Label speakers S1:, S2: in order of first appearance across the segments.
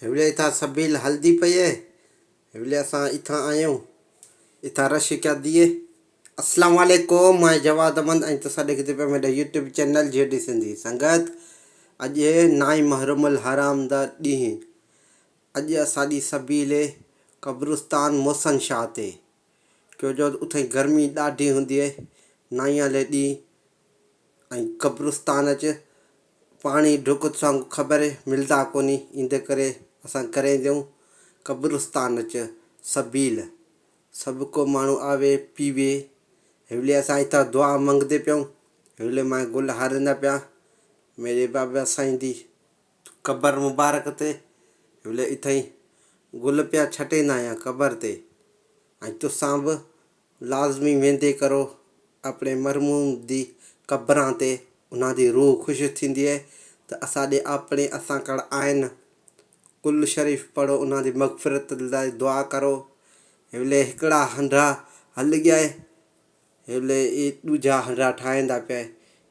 S1: هيولي اتان سبيل هلدي پئي اهي. هيولي اسان اتان آيون اتان رش ڪيا ديئي. اسلام عليڪم مان جواد احمد ۽ تسان ڏيکدي پيا ميڏا يوٽيوب چينل جي ڊي سنڌي سنگت اڄ نائين محرم الحرام دا ڏينهن اڄ اساڏي سبيل قبرستان محسن شاهه تي ڪيو جو اٿئي گرمي ڏاڍي هوندي اهي نائين آلي ڏينهن ۽ قبرستان اچ پاڻي ڍڪ تسان کي خبر اهي ملدا ڪونهي ايندي ڪري اسان ڪرينديون قبرستان اچ سبيل سڀ ڪو ماڻهو آوي پيوي هيولي اسان اتان دعا منگدي پيون هيولي مان گل هاريندا پيا ميري بابا سائين the قبر مبارڪ تي هيولي اتائين گل پيا ڇٽيندا آهيان قبر تي ۽ تسان به لازمي ويندي ڪرو اپڻي مرحوم the قبران تي انهان the روح خوش ٿيندي اي ته اساڏي آپڻي اسان ڪڙ آهن قل شريف پڙهو انهان the مغفرت لاء دعا ڪرو هيولي هڪڙا هنڊا هل ڳيا اي هيولي اي ڏوجها هنڊا ٺاهيندا پيا اي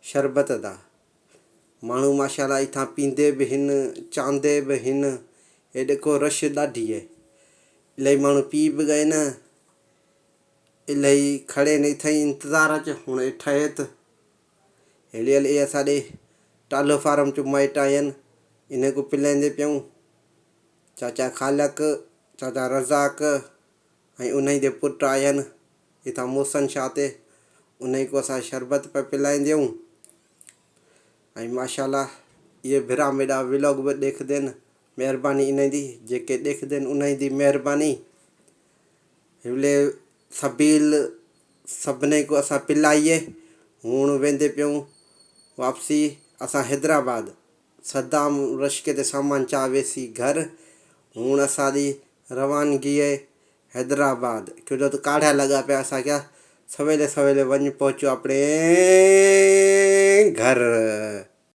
S1: شربت دا ماڻهو ماشاءالله اتان پيندي به هن چاندي به هن هي ڏکو رش ڏاڍي اي الائي ماڻهو پي به ڳئن الائي کڙي نئي ٿئي انتظار اچ هڻ اي ٺهي ته هلي هل اي اساڏي ٽالهو فارم چو مائٽ آهن انهي ڪو پلائيندي پيون چاچا خالق چاچا رزاق ۽ انهي the پٽ آهن هتان محسن شاهه تي انهي ڪو اسان شربت پيا پلائينديون ۽ ماشاءالله اهي ڀرا ميڏا ولاگ به ڏيکدين مهرباني انهي the جيڪي ڏيکدين انهي the مهرباني هولي سبيل سڀني ڪو اسان پلائي هوڻ ويندي پيون واپسي اسان حيدرآباد صدام رشڪي تي سامان چا ويسي گهر هوڻ اسان the روانگي حيدرآباد ڪيو جو ته ڪاڙها لڳا پيا اسان کي سويلي سويلي وڃ پهچو اپڻي گهر.